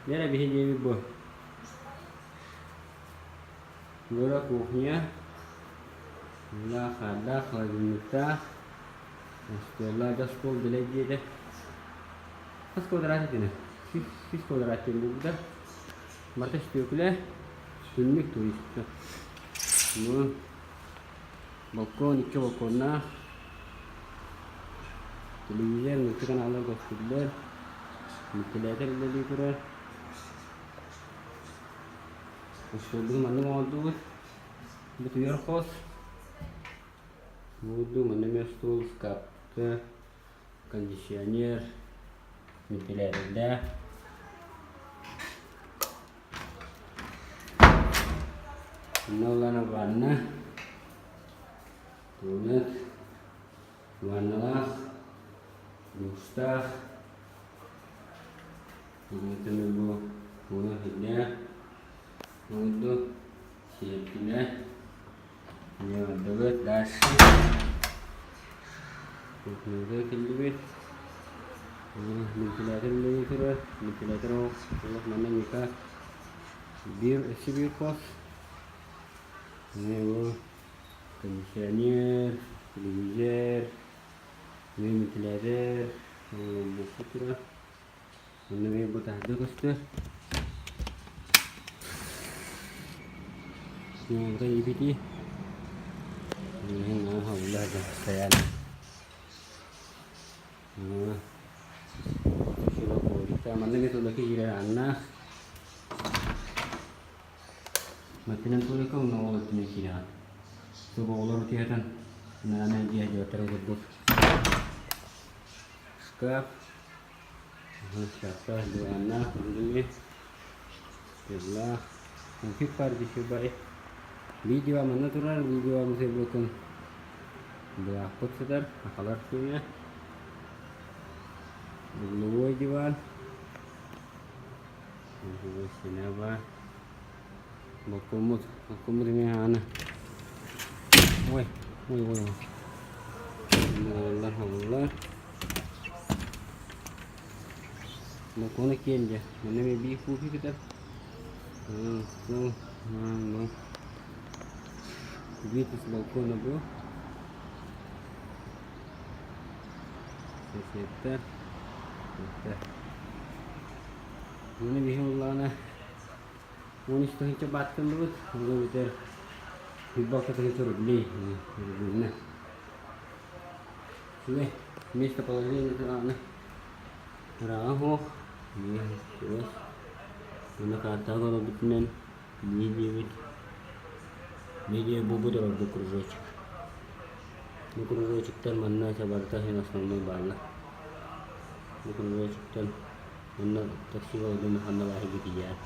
Дьэ биһи диэбит бу. Бура кухня. Муннаах хаардаах, холодильниктаах. Остуоллаах да остуол дэлэй диэтэ. Хас квадрат этинэ? 100 квадрат диэн буолбута. Барыта сүтүөкүлэ, түннүк туриста. Бу балкон, икки балконнаах. Телевизор, нуучча каналлар көстүллэр. Вентилятор үлэлии турар. Остуолбутун маннык оҥордубут. Бутуйар хос. Буурду манна эмиэ остуол, ыскаапка, кондиционер, вентилятордаах. Онно ыллана ванна, туалет, ванналаах, душтаах. Онтон бу уола иһиллээх, ордук сиэркилэ, Ньуордубут дальше Кухняга кэллибит. Вентилятор үлэлии турар. Вентилятор олох манна никак биир өссө биир хос. Бу кондиционер, телевизор, вентилятор, бу турар. Онно эмиэ бу таһырдьа көстөр. Снегра ибити. Постоянно. Манна эмиэ тулаки киирэр ааннаах. Маттынан тулака уонна ол өттүнэн киирэҕин. Субу оҕолор утуйатан наана дьиэ дьиэттэрин курдук. Шкаф. Шкафтаах диваннаах онно Тыллаах Конфиг баар дешевай. Видео манна турар, видео мусайбытын былаахпыт сытар, сахалар сыыйа. Угловой диван. Угловой стена баар. Балкоммут, балкоммут эмиэ аана. Ой, ой, ой, ой. Аллар, аллар. Балкона киэн дьэ. Манна эмиэ биир кухня кытар. Ну, вид из балкона бу. Соседтар. Маны биһи уллаана 13 тыһыынча бааттанныбыт. Ол эбэтэр 26 тыһыынча рублей. Рублина. Үчүгэй. Местоположение даҕаны ырааҕа суох. Чугас. Уонна картаҕа олорбутунан билии диэбит. Медиа буолбут олорбут кружочек. Бу кружочектар манна барыта иһин основной бааллар. Бу кружочектан онно таксига олордум ханна баар тиийэҕин.